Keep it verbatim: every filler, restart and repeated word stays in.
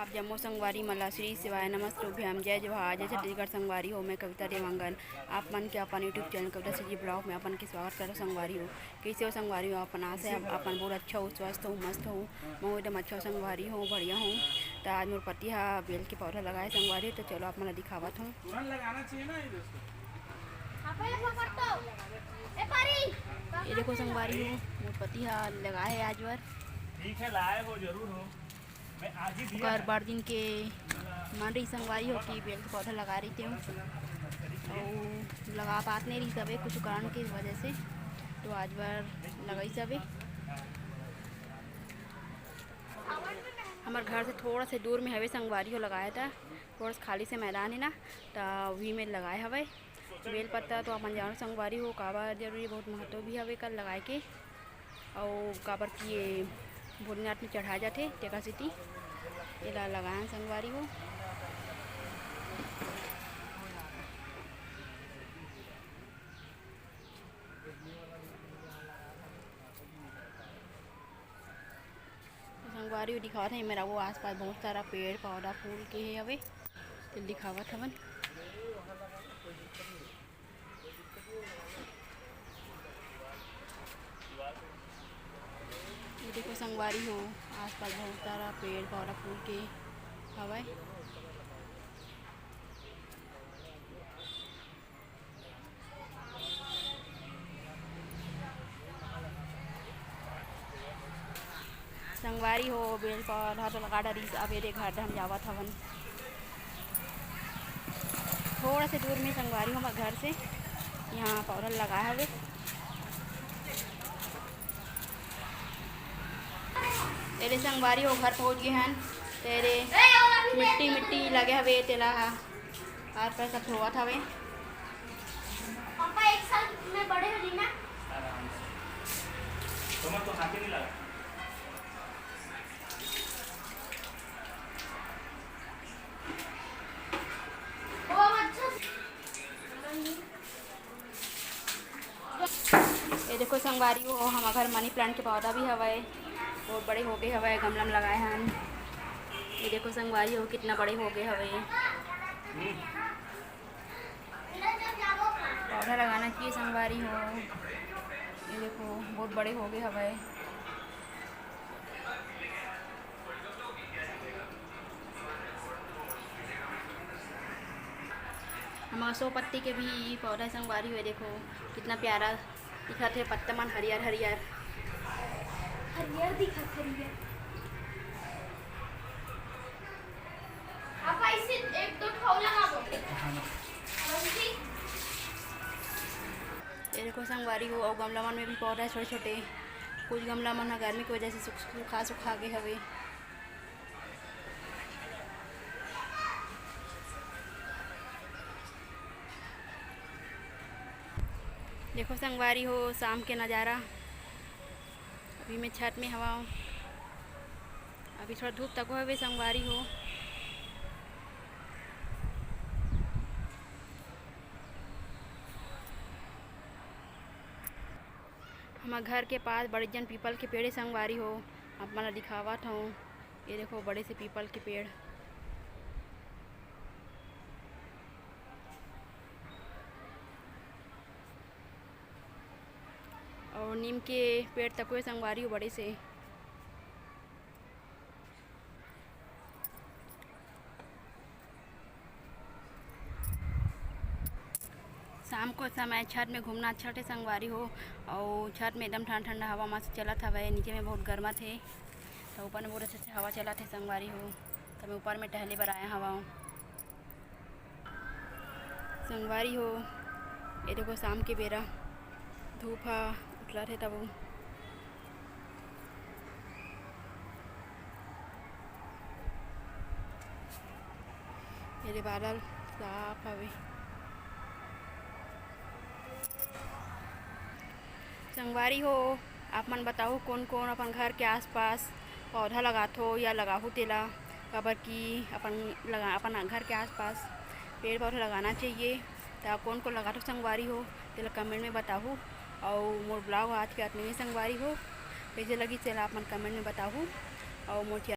आप जम्मो संगवारी मन ला श्री शिवाय नमस्तुभ्यम, जय जोहार, जय छत्तीसगढ़। संगवारी हो, मैं कविता देवांगन, आप मन के अपन YouTube चैनल कविता सीजी ब्लॉग में अपन के स्वागत करो। संगवारी हो, कइसे हो संगवारी हो? अपन आशा है अपन बहुत अच्छा हो, स्वस्थ हो, मस्त हो। मैं एकदम अच्छा हो संगवारी हो, बढ़िया हो। तो आज मोर पति हा बेल के पौधा लगाए संगवारी हो, तो चलो आप मन ला दिखावत हूँ। तुरंत लगाना चाहिए ना ये दोस्तों। हाँ, पहले पकड़ तो। ए, पारी। ये देखो संगवारी हो, मोर पति हा लगाए हे आज बर। ठीक है, लाए हो, जरूर हो। मैं आज ही दिया ओकर था। बड़ दिन के मन रही संगवारी हो कि बेल के पौधा लगा रही थी, अउ लगा पात नहीं रही सबे कुछ कारण की वजह से, तो आज बर लगाई सबे। हमर घर से थोड़ा से दूर में हवे संगवारी हो लगाया था, थोड़ा सा खाली से मैदान है ना, तो वही में लगाए हवे। बेल पत्ता तो अपन जानो संगवारी हो काबर जरूरी, बहुत महत्व भी हवे एकर लगाए के, अउ काबर कि ये भोलेनाथ में चढ़ाए जाथे, तेकर सेती एला लगाए हन संगवारी हो। तो संगवारी हो दिखावत हे, मेरा वो आसपास बहुत सारा पेड़ पौधा फूल के हे हवे, तो दिखावत हवन। ये देखो संगवारी हो, आसपास बहुत सारा पेड़ पौधा फूल के हवय। संगवारी हो, बेल पौधा तो लगा डरिस, अब एदे घर हम जावत हवन। थोड़ा से दूर में संगवारी हो, हमर घर से यहाँ पौधा लगा हवे। तेरे संगवारी हो, घर पहुँच गए हन। तेरे मिट्टी मिट्टी लगे हवे, तेला हा। आर पार सब धोवत हवे। पापा, एक साल में बड़े हो जी ना। आराम से। तुम्हें तो हाथ ही नहीं लगा। ओ, अच्छा। ये देखो संगवारी हो, हमर घर मनी प्लांट के पौधा भी हवय, बहुत बड़े हो गए हवय, गमला में लगाए हन। ये देखो संगवारी हो, कितना बड़े हो गए हवय। पौधा लगाना चाहिए संगवारी हो। ये देखो, बहुत बड़े हो गए हवय। हमर सौ पत्ती के भी पौधा संगवारी हो, देखो कितना प्यारा दिखत हे, पत्ता मन हरियर हरियर। हरियर दिखत, हरियर। आप ऐसे एक दो ठो लगा दो। बस ठीक। ये देखो संगवारी हो, अउ गमला मन में भी पौधा है छोटे छोटे। कुछ गमला मन ह गर्मी की वजह से सुख-, सुखा सुखा गे हवे। देखो संगवारी हो, शाम के नज़ारा। अभी मैं छत में हवा हूँ। अभी थोड़ा धूप तको हवे संगवारी हो। हमर घर के पास बड़े जन पीपल के पेड़ हे संगवारी हो, आप मन ला दिखावत हूँ। ये देखो बड़े से पीपल के पेड़। अउ नीम के पेड़ तको हे संगवारी हो बड़े से। शाम को समय छत में घूमना अच्छा लगथे संगवारी हो, अउ छत में एकदम ठंडा ठंडा हवा मस्त चलत हवय। नीचे में बहुत गरमत हे, तो ऊपर में बहुत अच्छा अच्छा हवा चलत हे संगवारी हो, तो मैं ऊपर में टहले बर आया हवा। संगवारी हो, ये देखो शाम के बेरा धूप ह उतरत हे तब ये दे बादल साफ हवे। संगवारी हो, आप मन बताओ कोन कोन अपन घर के आसपास पौधा लगाथो या लगाहू तेला, काबर कि अपन लगा, अपन घर के आसपास पेड़ पौधा लगाना चाहिए। त कोन कोन लगाथो संगवारी हो, तेला कमेंट में बताहू। अउ मोर ब्लॉग आज के अतने संगवारी हो, कइसे लगी तेला आप मन कमेंट में बताहू। अउ मोर